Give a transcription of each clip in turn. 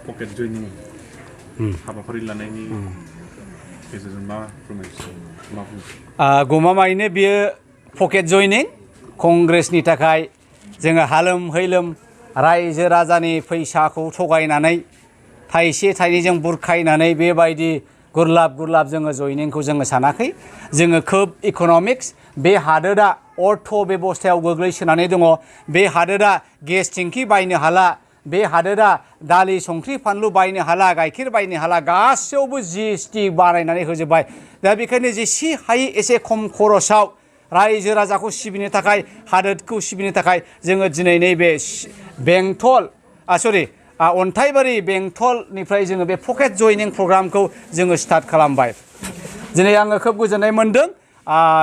packet जयनिं हाबाफारि लानायनि गेजेरजों मा फोरमायथियो मा बुङो गमामायैनो बियो पकेट जयनिं कंग्रेसनि थाखाय जोङो हालोम हैलोम रायजो राजानि फैसाखौ थगायनानै थाइसे थाइनैजों बुरखायनानै बेबायदि गुरलाब गुरलाब जोङो जयनिंखौ जोङो सानाखै जोङो खोब इक'नमिक्स बे हादोरा अर्थ बेबस्थायाव गोग्लैसोनानै दङ बे हादोरा गेस टेंकि बायनो हाला बे हादोरा दालि संख्रि फानलु बायनो हाला गाइखेर बायनो हाला गासैयावबो जिएसटि बारायनानै होजोबबाय दा बेखायनो जेसे हायो एसे खम खरसाव रायजो राजाखौ सिबिनो थाखाय हादोरखौ सिबिनो थाखाय जोङो दिनै नैबे बेंटल अन्थाइबारि बेंटलनिफ्राय जोङो बे पकेट जयनिं प्रग्रामखौ जोङो स्टार्ट खालामबाय दिनै आङो खोब गोजोननाय मोन्दों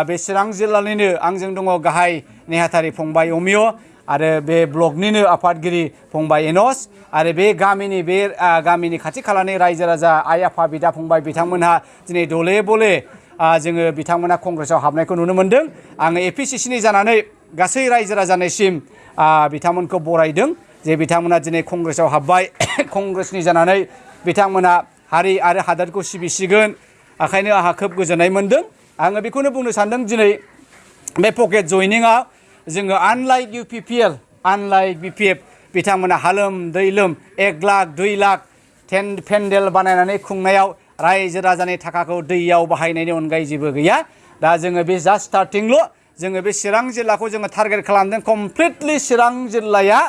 बे चिरां जिल्लानिनो आंजों दङ गाहाय नेहाथारि फंबाय अमिय आरो बे ब्लकनिनो आफादगिरि फंबाय एनस आरो बे गामिनि खाथि खालानि रायजो राजा आइ आफा बिदा फंबाय बिथांमोनहा दिनै दले बले जोङो बिथांमोना कंग्रेसआव हाबनायखौ नुनो मोन्दों आङो एपिसिसिनि जानानै गासै रायजो राजानिसिम बिथांमोनखौ बरायदों जे बिथांमोना दिनै कंग्रेसआव हाबबाय कंग्रेसनि जानानै बिथांमोना हारि आरो हादोरखौ सिबिसिगोन ओंखायनो आंहा खोब गोजोननाय मोन्दों आङो बेखौनो बुंनो सानदों दिनै बे पकेट जयनिंआ जोङो आनलाइक इउपिपिएल आनलाइक बिपिएफ बिथांमोना हालोम दैलोम 1 लाख 2 लाख पेन्डेल बानायनानै खुंनायाव रायजो राजानि थाखाखौ दैयाव बाहायनायनि अनगायै जेबो गैया दा जोङो बे जास्ट स्टार्टिंल' जोङो बे चिरां जिल्लाखौ जोङो टारगेट खालामदों कमप्लिटलि चिरां जिल्लाया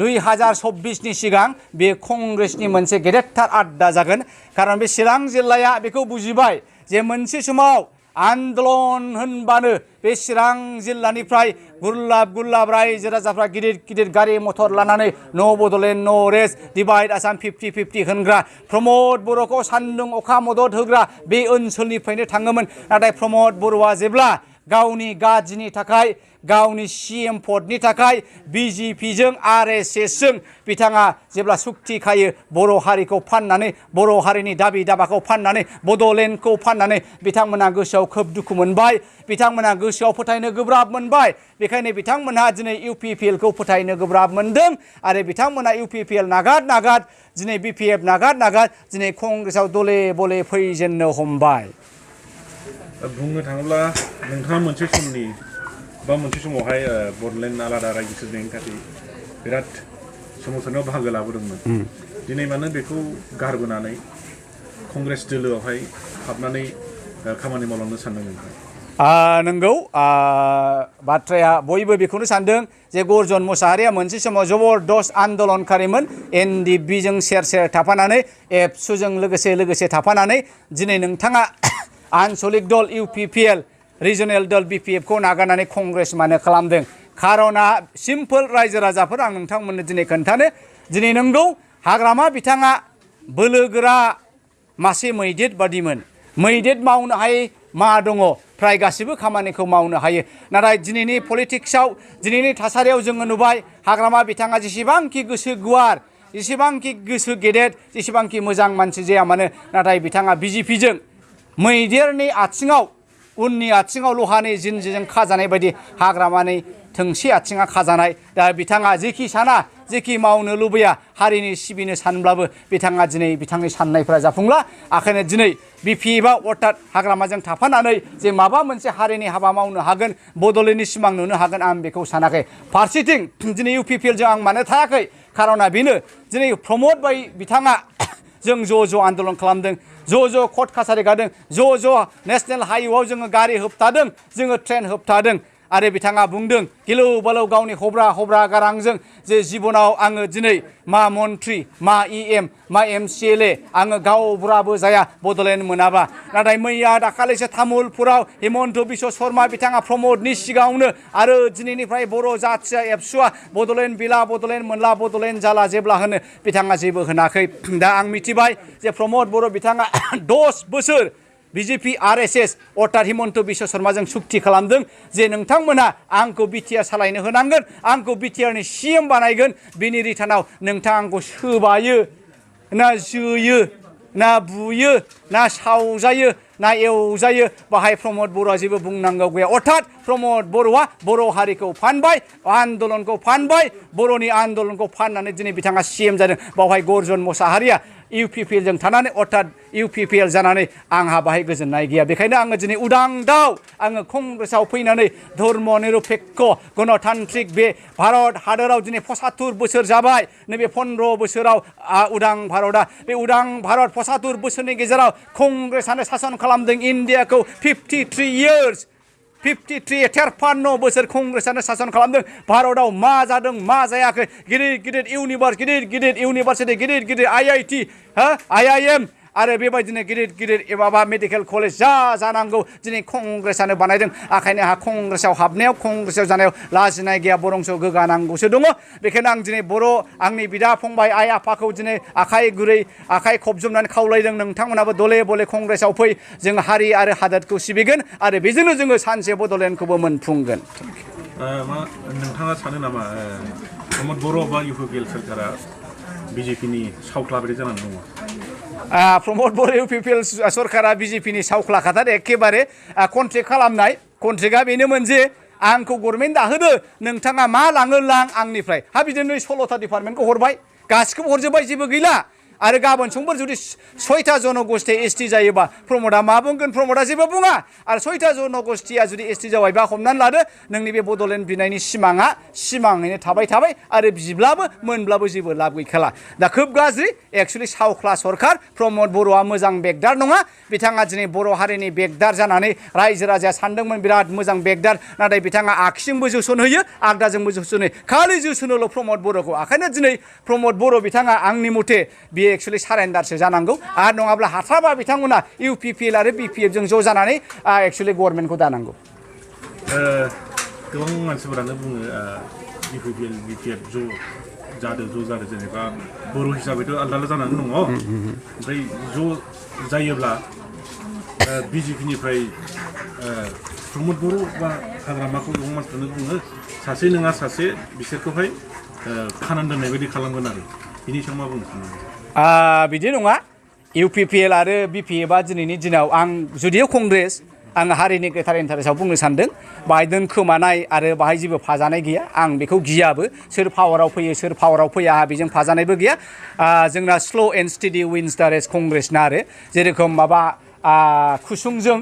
2024नि सिगां बे कंग्रेसनि मोनसे गेदेरथार आड्डा जागोन खारन बे चिरां जिल्लाया बेखौ बुजिबाय जे मोनसे समाव आन्दलन होनबानो बे चिरां जिल्लानिफ्राय गुरलाब गुरलाब रायजो राजाफ्रा गिदिर गिदिर गारि मथर लानानै नो बड'लेण्ड नो रेस्ट डिभाइड आसाम 50-50 होनग्रा प्रमद बर'खौ सान्दुं अखा मदद होग्रा बे ओनसोलनिफ्रायनो थाङोमोन नाथाय प्रमद बर'आ जेब्ला गावनि गाज्रिनि थाखाय गावनि सीएम पदनि थाखाय बिजेपिजों आरएसएसजों बिथाङा जेब्ला सुक्ति खायो बर' हारिखौ फाननानै बर' हारिनि दाबि दाबाखौ फाननानै बड'लेण्डखौ फाननानै बिथांमोना गोसोआव खोब दुखु मोनबाय बिथांमोना गोसोआव फोथायनो गोब्राब मोनबाय बेखायनो बिथांमोनहा दिनै इउपिपिएलखौ फोथायनो गोब्राब मोनदों आरो बिथांमोना इउपिपिएल नागार दिनै बिपिएफ नागार दिनै कंग्रेसआव दले बले फैजेननो हमबाय बुंनो थाङोब्ला नोंथाङा मोनसे समावहाय बड'लेण्ड आलादा रायजो सोरजिनायनि थाखाय बिराद सोमावसारनायाव बाहागो लाबोदोंमोन दिनै मानो बेखौ गारबोनानै कंग्रेस दोलोआवहाय हाबनानै खामानि मावलांनो सानदों नोंथाङा नंगौ बाथ्राया बयबो बेखौनो सानदों जे गर्जन मुसाहारिया मोनसे समाव जबरदस्त आन्दलनकारिमोन एनडिएफबिजों सेर थाफानानै एबसुजों लोगोसे थाफानानै दिनै नोंथाङा आनसलिक दल इउपिपिएल रिजनेल दल बिपिएफखौ नागारनानै कंग्रेस मानो खालामदों खारना सिम्पल रायजो राजाफोर आं नोंथांमोननो दिनै खोन्थानो दिनै नंगौ हाग्रामा बिथाङा बोलोगोरा मासे मैदेर बादिमोन मैदेर मावनो हायै मा दङ फ्राय गासिबो खामानिखौ मावनो हायो नाथाय दिनैनि पलिटिक्सआव दिनैनि थासारियाव जोङो नुबाय हाग्रामा बिथाङा जेसेबांखि गोसो गुवार जेसेबांखि गोसो गेदेर जेसेबांखि मोजां मानसि जाया मानो नाथाय बिथाङा बिजेपिजों मैदेरनि आथिङाव उननि आथिङाव लहानि जिनजिजों खाजानाय बायदि हाग्रामानि थोंसे आथिङा खाजानाय दा बिथाङा जेखि मावनो लुबैया हारिनि सिबिनो सानब्लाबो बिथाङा दिनै बिथांनि साननायफोरा जाफुंला ओंखायनो दिनै बिपिएफआ अर्थात हाग्रामाजों थाफानानै जे माबा मोनसे हारिनि हाबा मावनो हागोन बड'लेण्डनि सिमां नुनो हागोन आं बेखौ सानाखै फारसेथिं दिनै इउपिपिएलजों आं मानो थायाखै खारना बेनो दिनै प्रमद बाय बिथाङा जों ज' आन्दलन खालामदों ज' कर्ट कासारि गादों ज' नेशनेल हाइवेआव जोङो गारि होबथादों जोङो ट्रेन होबथादों आरो बिथाङा बुंदों गिलौ बालौ गावनि हब्रा गारांजों जे जिबनाव आङो दिनै मा मन्त्रि मा इएम मा एमसिएलए आङो गावब्राबो जाया बड'लेण्ड मोनाबा नाथाय मैया दाखालिसो तामुलपुराव हिमन्त बिश्व शर्मा बिथाङा प्रमदनि सिगाङावनो आरो दिनैनिफ्राय बर' जाथिया एबसुआ बड'लेण्ड बिला बड'लेण्ड मोनला बड'लेण्ड जाला जेब्ला होनो बिथाङा जेबो होनाखै दा आं मिथिबाय जे प्रमद बर' बिथाङा 10 बोसोर बिजेपि आरएसएस अर्थात हिमन्त बिश्व शर्माजों सुक्ति खालामदों जे नोंथांमोना आंखौ बिटिआर सालायनो होनांगोन आंखौ बिटिआरनि सीएम बानायगोन बिनि रिटार्नाव नोंथाङा आंखौ सोबायो ना जोयो ना बुयो ना सावजायो ना एवजायो बाहाय प्रमद बर'आ जेबो बुंनांगौ गैया अर्थात प्रमद बर'आ बर' हारिखौ फानबाय आन्दलनखौ फानबाय बर'नि आन्दलनखौ फाननानै दिनै बिथाङा CM जादों बावहाय गर्जन मोसाहारिया UPPL जों थानानै अर्थात UPPL जानानै आंहा बाहाय गोजोननाय गैया बेखायनो आङो दिनै उदां दाउ आङो कंग्रेसाव फैनानै धर्म निरपेक्ष गणतान्त्रिक बे भारत हादराव दिनै 75 बोसोर जाबाय नैबे 15 बोसोराव उदां भारतआ बे उदां भारत 75 बोसोरनि गेजेराव कंग्रेसानो शासन खालामदों इन्डियाखौ 53 years 53 बोसोर कंग्रेसानो शासन खालामदों भारतआव मा जादों मा जायाखै गिदिर इउनिभारसिटि गिदिर IIT IIM आरो बेबायदिनो गिदिर माबा मेडिकेल कलेज जानांगौ दिनै कंग्रेसानो बानायदों ओंखायनो आंहा कंग्रेसाव हाबनायाव कंग्रेसाव जानायाव लाजिनाय गैया बरंस गोगानांगौसो दङ बेखायनो आं दिनै बर' आंनि बिदा फंबाय आइ आफाखौ दिनै आखाइ गुरै आखाइ खबजोबनानै खावलायदों नोंथांमोनाबो दले बले कंग्रेसाव फै जों हारि आरो हादोरखौ सिबिगोन आरो बेजोंनो जोङो सानसे बड'लेण्डखौबो मोनफुंगोन नोंथाङा सानो नामा प्रमद बर' बा UPPL सोरखारा BJPनि सावख्ला बायदि जानानै दङ प्रमद बर' UPPL सरकारा BJPनि सावख्लाखाथार एखेबारे कन्ट्रेक्ट खालामनाय कन्ट्रेक्टआ बेनोमोन जे आंखौ गभर्नमेन्ट दाहोदो नोंथाङा मा लाङो लां आंनिफ्राय बिदिनो 16टा डिपार्टमेन्टखौ हरबाय गासिखौबो हरजोब्बाय जेबो गैला आरो गाबोन समफोर जुदि 6टा जनगोष्ठी ST जायोबा प्रमदआ मा बुंगोन प्रमदआ जेबो बुङा आरो 6टा जनगोष्ठीया जुदि ST जाबायबा हमनानै लादो नोंनि बे बड'लेण्ड बिनायनि सिमाङैनो थाबाय आरो बिब्लाबो मोनब्लाबो जेबो लाब गैखाला दा खोब गाज्रि एक्चुअलि सावख्ला सरकार प्रमद बर'आ मोजां बेगदार नङा बिथाङा दिनै बर' हारिनि बेगदार जानानै रायजो राजाया सानदोंमोन बिराद मोजां बेगदार नाथाय बिथाङा आगसिजोंबो जोसन होयो आगदाजोंबो जोसन होयो खालि जोसोनोल' प्रमद बर'खौ ओंखायनो दिनै प्रमद बर' बिथाङा आंनि मथे बियो एक्चुअलि सारेन्डारसो जानांगौ आरो नङाब्ला हाथाराबा बिथांमोना UPPL आरो BPF जों ज' जानानै एक्चुअलि गभर्नमेन्टखौ दानांगौ गोबां मानसिफोरानो बुङो UPPL BPF ज' जादों जेनेबा बर' हिसाबैथ' आलदा जानानै दङ ओमफ्राय ज' जायोब्ला BJPनिफ्राय प्रमद बर' बा हाग्रामाखौ गोबां मानसिफोरानो बुङो सासे नङा सासे बिसोरखौहाय खानानै दोननाय बायदि खालामगोन आरो बिनि सायाव मा बुंनो सानो बिदि नङा UPPL आरो BPFआ दिनैनि दिनाव आं जुदियो कंग्रेस आं हारिनि ग्रेटार इन्टारेस्टआव बुंनो सानदों बाहाय दोनखोमानाय आरो बाहाय जेबो फाजानाय गैया आं बेखौ गियाबो सोर पावाराव फैयो सोर पावाराव फैया आंहा बेजों फाजानायबो गैया जोंना स्ल' एन्ड स्टेडि विन्स दा रेस कंग्रेसना आरो जेरेखम माबा खुसुंजों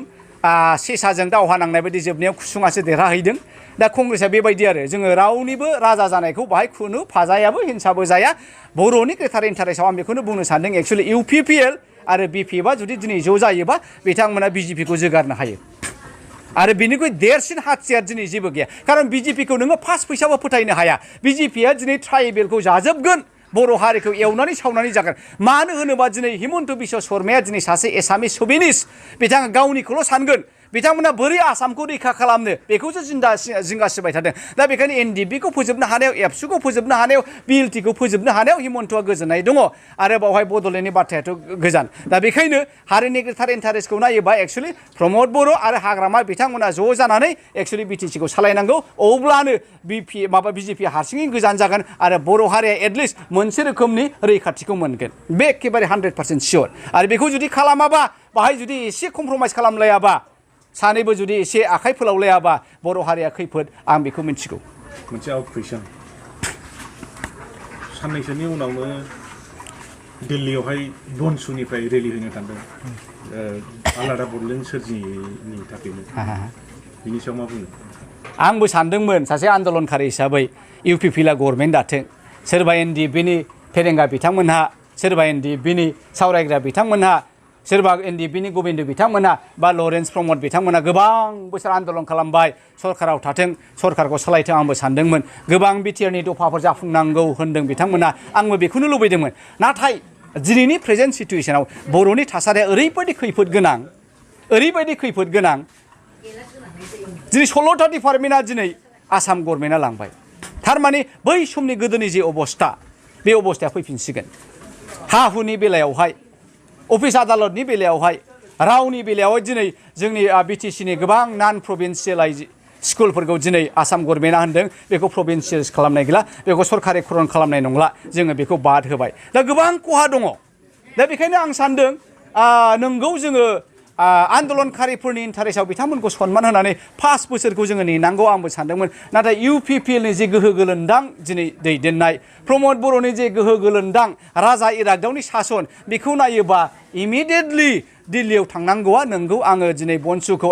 सेसाजों दावहा नांनाय बायदि जोबनायाव खुसुङासो देरहाहैदों दा कंग्रेसआ बेबायदि आरो जोङो रावनिबो राजा जानायखौ बाहाय खुनु फाजायाबो हिंसाबो जाया बर'नि ग्रेटार इन्टारेस्टआव आं बेखौनो बुंनो सानदों एक्चुअलि UPPL आरो BPFआ जुदि दिनै ज' जायोबा बिथांमोना BJPखौ जोगारनो हायो आरो बिनिख्रुइ देरसिन हाथियार दिनै जेबो गैया खारन BJPखौ नोङो फास फैसाबो फोथायनो हाया BJPआ दिनै ट्राइबेलखौ जाजोबगोन बर' हारिखौ एवनानै सावनानै जागोन मानो होनोबा दिनै हिमन्त बिश्व शर्माया दिनै सासे एसामिस शभिनिस्ट बिथाङा गावनिखौल' सानगोन बिथांमोना बोरै आसामखौ रैखा खालामनो बेखौसो जिंगा सिबाय थादों दा बेखायनो NDPखौ फोजोबनो हानायाव एबसुखौ फोजोबनो हानायाव BLTखौ फोजोबनो हानायाव हिमन्तआ गोजोननाय दङ आरो बावहाय बड'लेण्डनि बाथ्रायाथ' गोजान दा बेखायनो हारिनि ग्रेटार इन्टारेस्टखौ नायोबा एक्चुअलि प्रमद बर' आरो हाग्रामा बिथांमोना ज' जानानै एक्चुअलि BTCखौ सालायनांगौ अब्लानो BJP हारसिङै गोजान जागोन आरो बर' हारिया एटलिस्ट मोनसे रोखोमनि रैखाथिखौ मोनगोन बे एखेबारे 100% सियर आरो बेखौ जुदि खालामाबा बाहाय जुदि एसे कमप्रमाइस खालामलायाबा सानैबो जुदि एसे आखाइ फोलावलायाबा बर' हारिया खैफोद आं बेखौ मिन्थिगौ मोनसे आउट कुइसन साननैसोनि उनावनो दिल्लीयावहाय बनसुनिफ्राय रेलि होनो थांदों आलादा बड'लेण्ड सोरजिनि थाखायनो बिनि सायाव मा बुङो आंबो सानदोंमोन सासे आन्दलनकारि हिसाबै UPPLआ गभर्नमेन्ट दाथों सोरबा NDPनि फेरेंगा बिथांमोनहा सोरबा NDPनि सावरायग्रा बिथांमोनहा सोरबा NDPनि गोविन्द बिथांमोना बा लरेन्स प्रमद बिथांमोना गोबां बोसोर आन्दलन खालामबाय सरकाराव थाथों सरकारखौ सालायथों आंबो सानदोंमोन गोबां बिटिआरनि दफाफोर जाफुंनांगौ होनदों बिथांमोना आंबो बेखौनो लुबैदोंमोन नाथाय दिनैनि प्रेजेन्ट सिटुएसनाव बर'नि थासारिया ओरैबायदि खैफोद गोनां दिनै 16टा डिपार्टमेन्टआ दिनै आसाम गभर्नमेन्टआ लांबाय थारमाने बै समनि गोदोनि जे अबस्था बे अबस्थाया फैफिनसिगोन हा हुनि बेलायावहाय अफिस आदालतनि बेलायावहाय रावनि बेलायावहाय दिनै जोंनि BTCनि गोबां नन प्रभिन्सियेलाइज स्कुलफोरखौ दिनै आसाम गभर्नमेन्टआ होनदों बेखौ प्रभिन्सियेल खालामनाय गैला बेखौ सरकारिकरन खालामनाय नंला जोङो बेखौ बाद होबाय दा गोबां खहा दङ दा बेखायनो आं सानदों नंगौ जोङो आन्दलनकारिफोरनि इन्टारेस्टआव बिथांमोनखौ सनमान होनानै 5 बोसोरखौ जोङो नेनांगौ आंबो सानदोंमोन नाथाय UPPLनि जे गोहो गोलोन्दां दिनै दैदेननाय प्रमद बर'नि जे गोहो गोलोन्दां राजा इरागदावनि सासन बेखौ नायोबा इमिडियेटलि दिल्लीयाव थांनांगौआ नंगौ आङो दिनै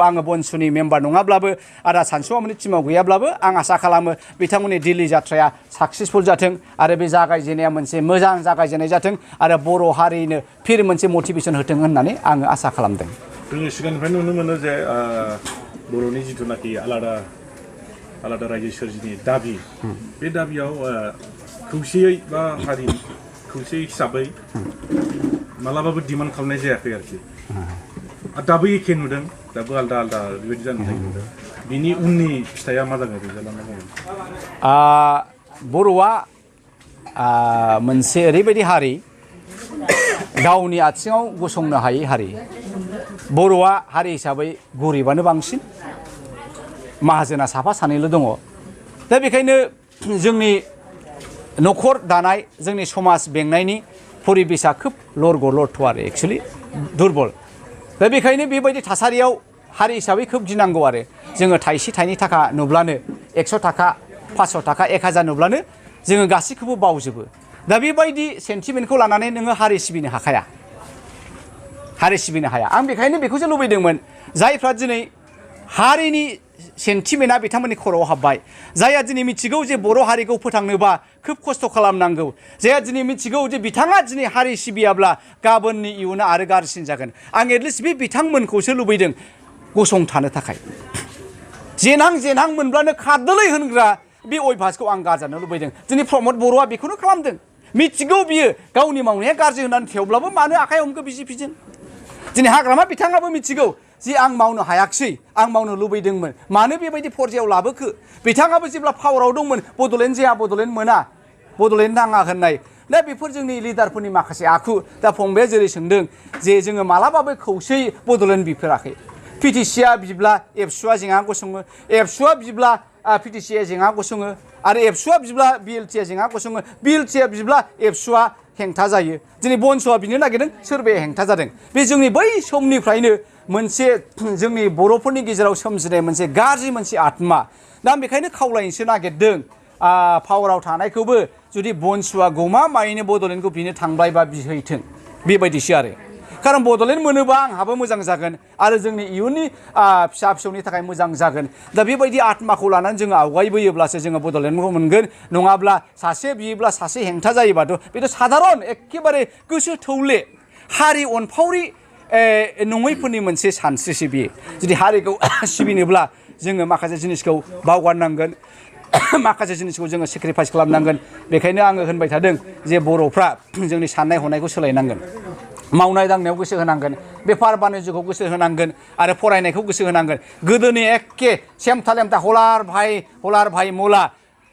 आङो बनसुनि मेम्बार नङाब्लाबो आदा सानसुमामोननि टिमाव गैयाब्लाबो आं आसा खालामो बिथांमोननि दिल्ली जाथ्राया साक्सेसफुल जाथों आरो बे जागायजेननाया मोनसे मोजां जागायजेननाय जाथों आरो बर' हारिनो फिर मोनसे मटिभेसन होथों होननानै आङो आसा खालामदों जोङो सिगांनिफ्राय नुनो मोनो जे बर'नि जिथुनाखि आलादा रायजो सोरजिनि दाबि बे दाबियाव खौसेयै बा हारि खौसे हिसाबै मालाबाबो डिमान्ड खालामनाय जायाखै आरोखि दाबो एखे नुदों दाबो आलदा बेबायदि जानाय नुदों बिनि उननि फिथाइया मा जागोन रिजाल्टआ मा जागोन बर'आ मोनसे ओरैबायदि हारि गावनि आथिङाव गसंनो हायै हारि बर'आ हारि हिसाबै गरिबानो बांसिन माहाजोना साफा सानैल' दङ दा बेखायनो जोंनि न'खर दानाय जोंनि समाज बेंनायनि परिबेसा खोब लरग' लरथ' आरो एक्सुवेलि दुरबल दा बेखायनो बेबायदि थासारियाव हारि हिसाबै खोब गिनांगौ आरो जोङो थाइसे थाइनै थाखा नुब्लानो 100 थाखा 500 थाखा 1000 नुब्लानो जोङो गासैखौबो बावजोबो दा बेबायदि सेन्टिमेन्टखौ लानानै नोङो हारि सिबिनो हाखाया आं बेखायनो बेखौसो लुबैदोंमोन जायफ्रा दिनै हारिनि सेन्टिमेन्टआ बिथांमोननि खर'आव हाबबाय जायहा दिनै मिथिगौ जे बर' हारिखौ फोथांनोबा खोब खस्थ' खालामनांगौ जायहा दिनै मिथिगौ जे बिथाङा दिनै हारि सिबियाब्ला गाबोननि इयुना आरो गाज्रिसिन जागोन आं एटलिस्ट बे बिथांमोनखौसो लुबैदों गसंथानो थाखाय जेनां मोनब्लानो खारदोलै होनग्रा बे अयभासखौ आं गारजानो लुबैदों दिनै प्रमद बर'आ बेखौनो खालामदों मिथिगौ बियो गावनि मावनाया गाज्रि होननानै थेवब्लाबो मानो आखाइ हमखो बिजेपिजों दिनै हाग्रामा बिथाङाबो मिथिगौ जे आं मावनो हायाखिसै आं मावनो लुबैदोंमोन मानो बेबायदि पर्यायाव लाबोखो बिथाङाबो जेब्ला पावाराव दंमोन बड'लेण्ड जाया बड'लेण्ड मोना बड'लेण्ड नाङा होननाय दा बेफोर जोंनि लिडारफोरनि माखासे आखु दा फंबाया जेरै सोंदों जे जोङो मालाबाबो खौसेयै बड'लेण्ड बिफेराखै पिटिसिआ बिब्ला एबसुआ जेंना गसङो एबसुआ बिब्ला पिटिसिआ जेंना गसङो आरो एबसुआ बिब्ला बिएलटिआ जेंना गसङो बिएलटिआ बिब्ला एबसुआ हेंथा जायो दिनै बनस'आ बिनो नागिरदों सोरबाया हेंथा जादों बे जोंनि बै समनिफ्रायनो मोनसे जोंनि बर'फोरनि गेजेराव सोमजिनाय मोनसे गाज्रि मोनसे आत्मा दा आं बेखायनो खावलायनोसो नागिरदों पावाराव थानायखौबो जुदि बनस'आ गमामायैनो बड'लेण्डखौ बिनो थांबायबा बिहैथों बेबायदिसो आरो खारन बड'लेण्ड मोनोबा आंहाबो मोजां जागोन आरो जोंनि इयुननि फिसा फिसौनि थाखाय मोजां जागोन दा बेबायदि आत्माखौ लानानै जोङो आवगायबोयोब्लासो जोङो बड'लेण्डखौ मोनगोन नङाब्ला सासे बियोब्ला सासे हेंथा जायोबाथ' बेथ' साधारन एखेबारे गोसो थौले हारि अनफावरि नङैफोरनि मोनसे सानस्रिसो बियो जुदि हारिखौ सिबिनोब्ला जोङो माखासे जिनिसखौ बावगारनांगोन माखासे जिनिसखौ जोङो सेक्रिफाइस खालामनांगोन बेखायनो आङो होनबाय थादों जे बर'फ्रा जोंनि साननाय हनायखौ सोलायनांगोन मावनाय दांनायाव गोसो होनांगोन बेफार बानिज्यखौ गोसो होनांगोन आरो फरायनायखौ गोसो होनांगोन गोदोनि एखे सेमथा लेमथा हलार भाई मुला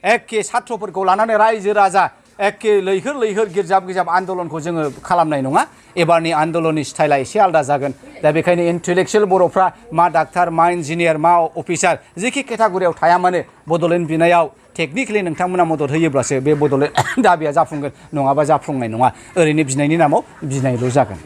एखे साथ्रफोरखौ लानानै रायजो राजा एखे लैहोर गिर्जाब आन्दलनखौ जोङो खालामनाय नङा एबारनि आन्दलननि स्टाइला एसे आलादा जागोन दा बेखायनो इन्टेलेक्सुयेल बर'फ्रा मा डाक्टार मा इन्जिनियार मा अफिसार जेखि केटागरियाव थाया मानो बड'लेण्ड बिनायाव टेकनिकेलि नोंथांमोना मदद होयोब्लासो बे बड'लेण्ड दाबिया जाफुंगोन नङाबा जाफुंनाय नङा ओरैनो बिनायनि नामाव बिनायल' जागोन